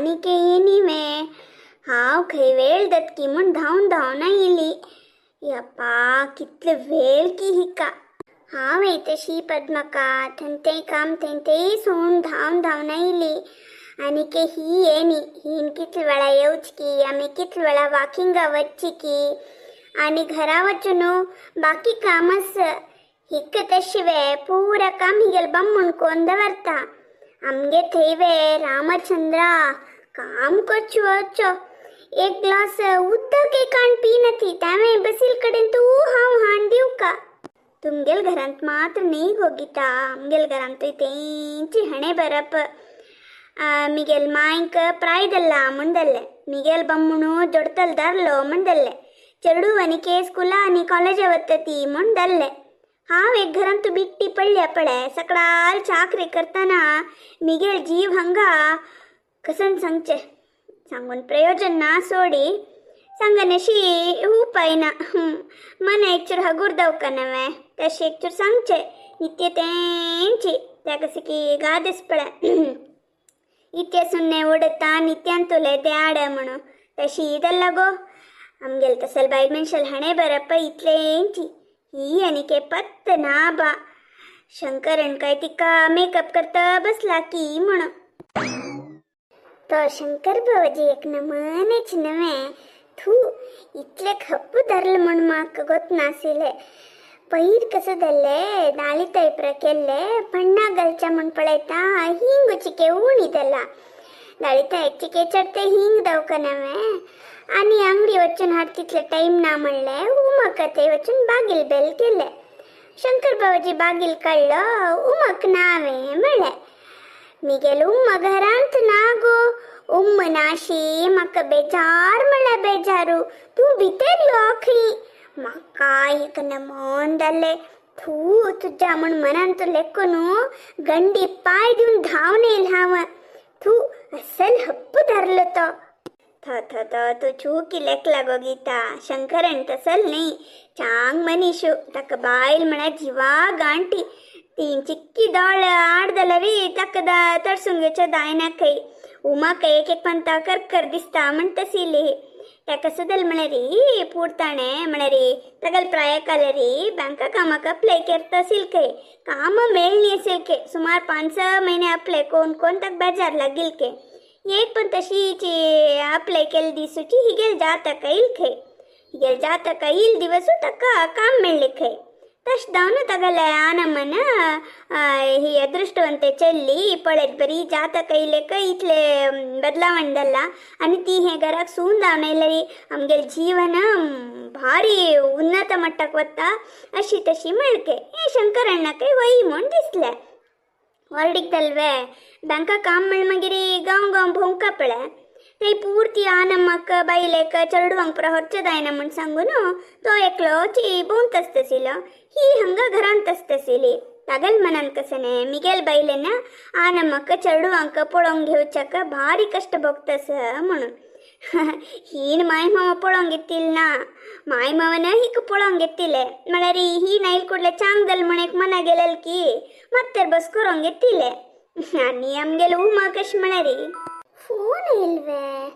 आनी के येनी वे हांव खंय वेळ दतकी म्हूण धांवन धांवन येयली. यप्पा कितले वेळ की हिका. हांव येतशी पद्मका थंय काम थंय तेय सोडून धांवन धांवन येयली. आनी के ही येनी हीन कितले वेळा येवच की आमी कितले वेळा वॉकिंगा वच्ची की आनी घरा वचून बाकी कामच हिक तशिवे पूरा काम हिगेल बम्मून कोन दवरता. आमगे थंय वे रामचंद्रा काम करचो वचो एक ग्लास उदक एक हाण पिनती तांवें बसील कडेन तूं हांव हाण दिवका. तुमगेल घरांत मात्र न्ही गो गीता, आमगेल घरांतूय तेंची हणे बरप. मिगेल मांयक प्राय दल्ला म्हूण दल्ले, मिगेल बम्मुणू जोडतल धरलो म्हूण दल्ले, चेडू आनी के स्कुला आनी कॉलेजा वतती म्हूण दल्ले. हांव एक घरांत बिट्टी पडल्या पळे सकडाल चाकरी करतना मिगेल जीव हांगा कसन सांगचे सांगून प्रयोजन ना सोडी सांगनशी उपाय ना. मन एकचूर हगूर दवका नवे तशें एकचूर सांगचे नित्य तेंची त्या कसे की गादेस पळे इत्य सुन्ने उडता नित्यान तुले ते आड म्हणून तशी दल्ला गो. आमगेल तसल बायल मनशाल हणे बरप इतलेंची ही आनी के पत्त ना बा. शंकरन काय तिका मेकअप करता बसला की म्हणून. तो शंकर भावजी एक नमनेच नवे थू इतले खप्प धरलं म्हूण म्हाका गोत नाशिल्लें. पयर कसं धरले दाळी तैप्र केल्ले पण्णा घालच्या म्हूण पळयता हिंग चिके उणी धरला. दाळी ताईक चिके चडते हिंग दवका नवे आनी अंगडी वचून हाड तितले टायम ना म्हणले उमक ते वचून बागील बेल केले. शंकर भावजी बागील काडलो उमक नावे म्हणले. मिगेल उम्म घरांत ना गो उम्म नाशी म्हाका बेजार म्हणल्यार बेजारू तूं भितर यो खंय. म्हाका एक नमोन जालें थू तुज्या म्हूण मनान तूं लेखो न्हू गंडी पांय दिवन धांवन येयलें हांव. थू असल हप्प धरलो तो. थ थ थ तूं चुकी लेखला गो गीता. शंकरन तसल न्ही चांग मनीशू ताका बायल म्हळ्यार जिवा गांठी तीन चिक्की दोळ आड जाल्यार ताका तडसून घेवचें जायना खंय. उमाक एक एक पंता कर कर दिसता म्हण तसिली ताका सुदल म्हळ्यार पुरताणें म्हळ्यार तागेले प्रायक आल्यार बँका कामाक अप्लाय करता आशिल्ले खंय काम मेळ्ळी आशिल्ले खंय सुमार 5-6 म्हयने अप्लाय कोण कोण ताका बेजार लागिल्ले खंय. एक पण तशीची अप्लाय केल्ले दिसूची हिगेल जातक येयल खंय हिगेल जातक येयल दिवसू ताका काम मेळ्ळें खंय. तशें जावन तागेले आनमन ही अदृश्टवंते चल्ली पळयत बरी जातक येयले खंय इतले बदलावण जालां आनी ती हे घराक सून जावन येयल्यार आमगेलें जीवन भारी उन्नत मट्टाक वता अशी तशी मेळके हे शंकरण्णाकय वय म्हूण दिसलें. वॉर्डीक दलवे बँका काम म्हळ्यार मागीर गांव गांव भोंवका पळय थंय पुर्ती आनम्माक बायलेक चेडवांक पुरो व्हरचें जायना म्हूण सांगून तो एकलो ची भोंवत आसताशिल्लो. ही हांगा घरांत आसताशिल्ली. तागेल मनान कशें न्ही मिगेल बायलेन आनम्माक चेडवांक पळोवंक घेवच्याक भारी कश्ट भोगतास म्हणून. हीन माय मामा पळोवंक घेतिल ना माय मामान हिका पळोवंक घेतिले म्हळ्यार ही नायल कुडले चांग जाल म्हण एक मना गेलेल की मात्तर बस करोंक घेतिले. आनी आमगेले उमा कशें म्हळ्यार फोन येयलवे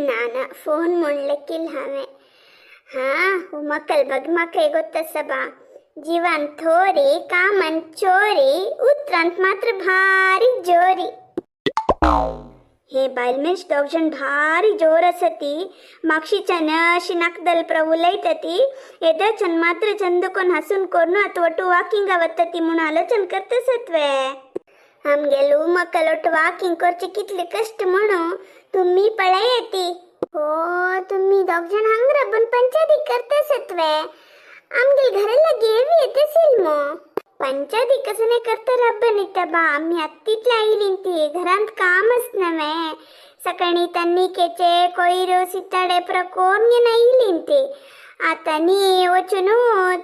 ना ना फोन म्हणलें केल हांवें. हां उमकल बग म्हाका गोत्तासा बा जिवान थोरी कामान चोरी उतरांत मात्र भारी जोरी. हे बायल मनीस दोग जाण भारी जोर आसा ती मागशीच्यान अशी नाकदल प्र उलयता ती येदोच्यान मात्र चंद कोण हांसून करून आतां वटू वॉकिंगा वता ती म्हूण आलोचन करता वे. आमगेल उमकल ಒಟ್ಟು वाकिंग करचे कितले कश्ट म्हणून तुम्ही पळय ती. हो तुम्ही दोग जाण हांगा राबून पंचायती करता वे. आमगेल घरा लागीं येवी येत मो पंचायती कसं नाही करता रब्बन येता बा. आम्ही आत्तीतले आयली ती घरांत कामच नव्हे सकाळी तन्नी केचे कोयर सिताडे पुरा कोण घेवन आयली ती. आतां न्ही वचून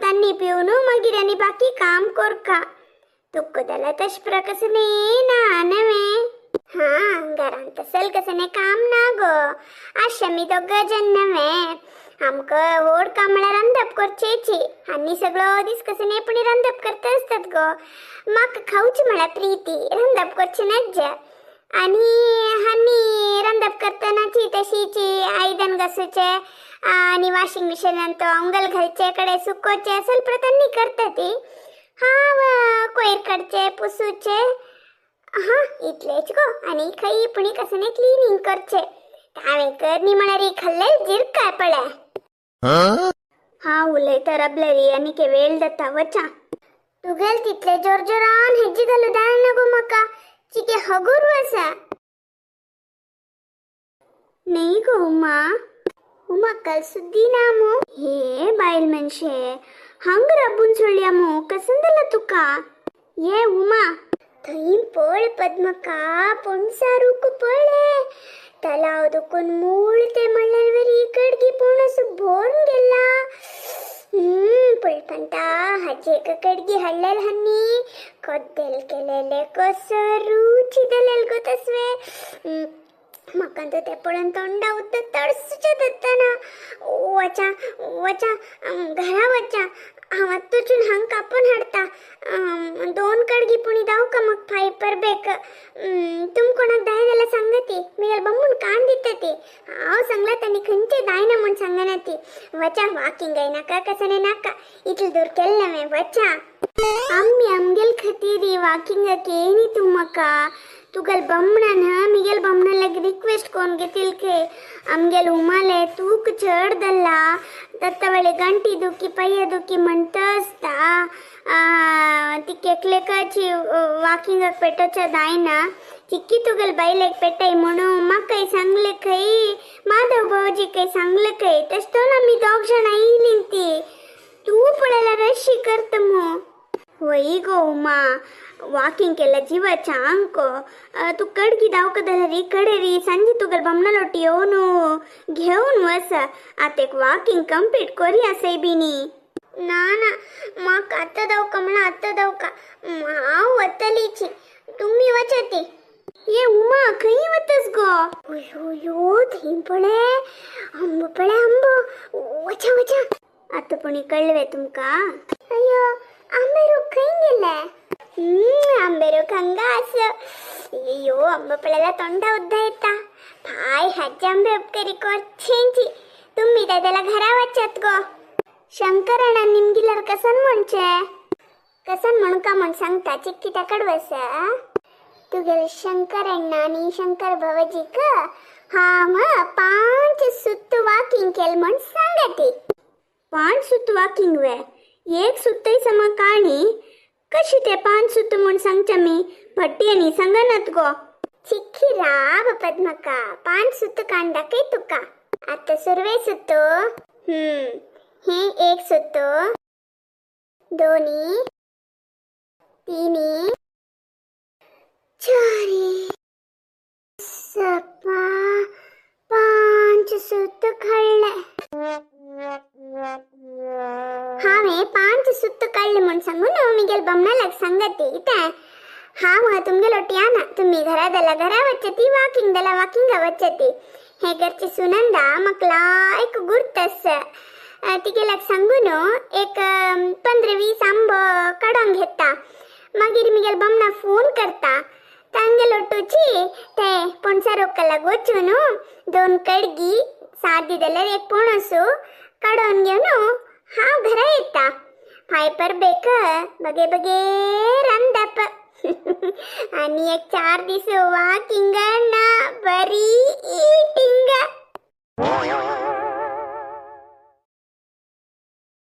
तन्नी पिवन मागीर आनी बाकी काम करका तुक्क जाल्यार तशें पुरा कसं न्ही ना नव्हे. हां घरांत तसल कसं न्ही काम ना गो आशे आमी दोग जाण नव्हे आमकां व्हड काम म्हळ्यार रांदप करचेची आनी सगळो दीस कसं न्ही पूण रांदप करता आसतात गो. म्हाका खावची म्हळ्यार प्रिती रांदप करचें नज्जा आनी हानी आमची तशीची आयदन घासूचे आणि वॉशिंग मशीन तो अंगल घालचे कडे सुकोचे असल प्रतन्नी करता ती. हांव कोयर काडचे पुसूचे हा इतलेच गो. आनी खंय पुणी कसने क्लिनींग करचे हांवें करनी म्हळ्यार खाल्ले जिरकाय पळय. हा उलयता रबलरी आनी के वेळ जाता वचा. तुगेल तितले जोर जोरान हेजी घालू जायना गो म्हाका चिके हगूर आसा. नाही गो उमा, उमा कल सुद्दी ना मू. हे बायल मनशे हांग राबून सोडल्या मू कसन जाला तुका. ये उमा थंय पळ पद्मका पणसा रूख पळे तलाव दुखून मूळ ते म्हणल्यार वरी कडगी पणस भरून गेला. पळपंता हाजे कडगी हाडलेल हन्नी कद्देल केलेले कसो रुची दिलेल गो तसवे. म्हाका तर ते पळोवन तोंडा उदक तळसूचें जाताना. वचा वचा घरा वचा हांव आत्तां वचून हांग कापून हाडटा. दोन कडगी पुणी धांव का म्हाका फाय परबेक. तुम कोणाक जाय जाल्यार सांगा ती मिगेल बम्मून कान दिता ती. हांव सांगला तांणी खंयचे जायना म्हूण सांगना ती. वचा वाकिंग नाका कसने नाका इतले दूर केल्लें हांवें वचा. आम्मी आमगेल खातीर वाकिंगाक येयनी तूं म्हाका. तुगेल बम्मणान मिगेल बम्मणा लागी रिक्वेस्ट कोन घेतील खे आमगेल उमाले तूक चड दल्ला दत्ता वेळे गंटी दुखी पय्य दुखी म्हणटा आसता. ती केकलेकाची वाकिंगाक पेटोवच्या जायना चिक्की तुगेल बायलेक पेटय म्हणून म्हाकाय सांगले खंय माधव भावजी खंय सांगले खंय तशें तो आमी दोग जाणां येयलीं ती. तूं पळयल्यार अशी करता मू. वय गो उमा वाकिंग केल्या जिवाच्या आंको. तूं कडगी धांवका जाल्यार कडे री सांजे तुगेल बमणालोटी येवन घेवन वस. आतां एक वाकिंग कंप्लीट कोरया सैबिनी. ना ना म्हाका आतां धांवका म्हणल्यार आतां धांवका हांव वतलीची तुमी वचाती. ये उमा खंय वतस गो. अयो थंय पळय आंबो पळय आंबो वचा वचा. आतां पुणी कळ्ळें तुमकां. अयो आंबे रूख खंय गेले. आंबे रूख हांगा आसा. अय्यो आंबो पळयल्यार तोंडा उद्दा येता. फाय हाजे आंबे उपकरी कोचेंची. तुमी जाय जाल्यार घरा वचात गो. शंकरಣ್ಣ निमगिल्यार कसन म्हणचे कसन म्हणका म्हण सांगता चिक्की ताकड वस. तुगेले शंकरण्ण आनी शंकर भावजीक हांव 5 सुत्त वाकिंग केल म्हण सांगती. 5 सुत्त वाकिंग वे एक सुत्तय समा काणी कशी ते 5 सुत्त म्हूण सांगच्या मी भट्टी आनी सांगनात गो. चिक्की राव पद्मका 5 सुत्त काण दाखय तुका. आतां सुरवे सुत्तो हे 1 सुत्तो 2 3 4 6 5 सुत्त काडले. हांवें 5 सुत्त काडले म्हूण सांगून मिगेल बमणालाक सांगती इतें. हांव तुमगेलो ना तुमी घरा जाल्यार घरा वचती वाकिंग जाल्यार वाकिंगा वचती. हे घरची सुनंदा म्हाका लायक गुर्त आसा. तिगेल्याक सांगून एक 15-20 आंबो काडून घेता. मागीर मिगेल बमणा फोन करता तांगेलो टोची ते पणसा रोकालाक वचून 2 कडगी सादी जाल्यार 1 पणसू काडून घेवन हांव घरा येता. फाय परबेक बगे बगे रांदप आनी एक 4 दीस वाकिंग